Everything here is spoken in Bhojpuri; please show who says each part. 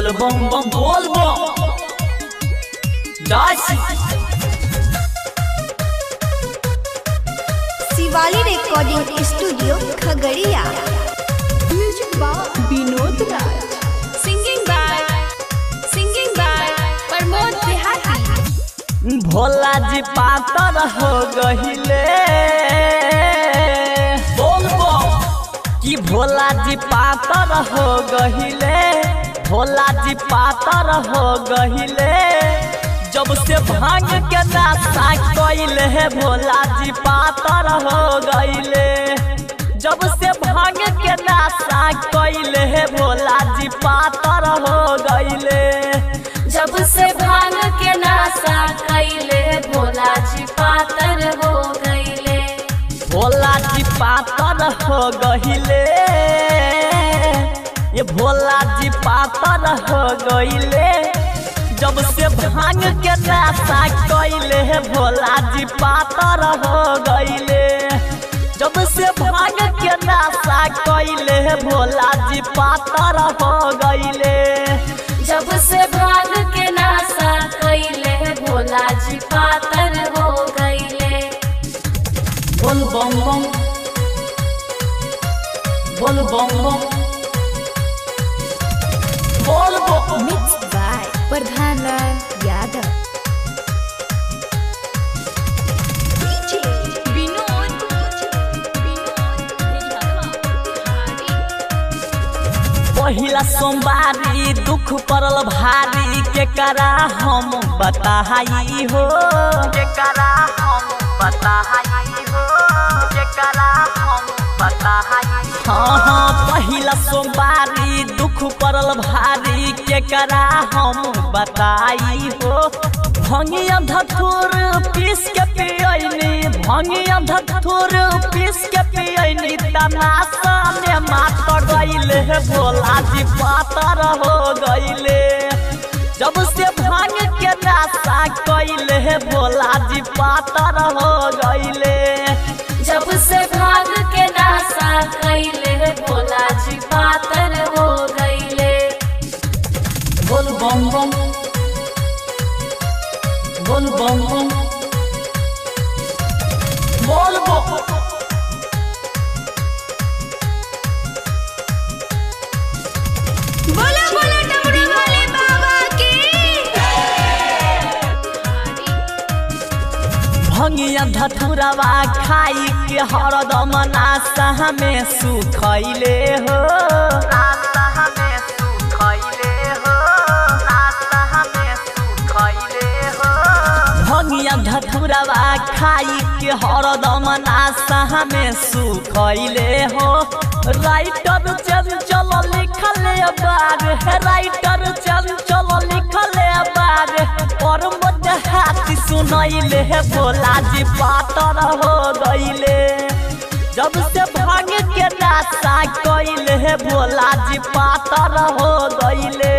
Speaker 1: बोल बम बम बोल बम जय
Speaker 2: Shivali recording studio Khagaria.
Speaker 3: Music by Vinod Raj.
Speaker 4: Singing by Pramod Dehati.
Speaker 1: Bhola ji पातर हो गहिले बोल बम कि भोला जी पातर हो गहिले, भोला जी पातर हो गहिले। जब से भांग के नशा कइले हे भोला जी पातर हो गइले। जब से भांग के नशा कइले हे भोला जी पातर हो गइले।
Speaker 4: जब से भांग के नशा कैले भोला जी पातर हो गईले।
Speaker 1: भोला जी पातर हो गइले, ये भोला जी पातर हो गइले। जब से भांग के नशा कइले हे भोला जी पातर हो गइले। जब से भांग के नशा कइले हे भोला जी पातर हो गइले।
Speaker 4: जब से भांग के नशा कैले भोला जी पातर हो गईले।
Speaker 1: बोल बम बम बोल बम बम बोल बम।
Speaker 3: Mixed by Pradhan Lal Yadav.
Speaker 2: DJ
Speaker 4: Vinod
Speaker 1: पहिला सोमवारी दुख पड़ल भारी, केकरा हम बताई हो, केकरा हम बताई हो, केकरा हम बताई। हाँ हाँ, पहिला सोमवारी दुख पड़ल भारी, केकरा हम बताई हो। भंगिया धतूर पीस के पियनी, भंगिया धतूर पीस के पियनी, तनासा में मात गइले हे भोला जी पातर हो गइले। जब से भांग के नशा कइले हे भोला जी पातर हो गइले।
Speaker 4: जब से भांग के नशा कैले भोला जी पातर हो गईले।
Speaker 1: बोल बम बम बोल बम बम बोल बम।
Speaker 2: बोला बोला डमरू वाले बाबा की।
Speaker 1: भंगिया धतुरवा खाई के हरदम नाशा में सुखैले हो, नाशा में सुखैले हो, नाशा में सुखैले हो। भंगिया धतुरवा खाई के हरदम नाशा में सुखैले हो। राइटर चंचल लिखले बार, राइटर चंचल लिखले बार, और मद हाथी सुनैले हे भोला जी पातर हो गइले। जब से भांग के नशा कइले हे भोला जी पातर हो गइले।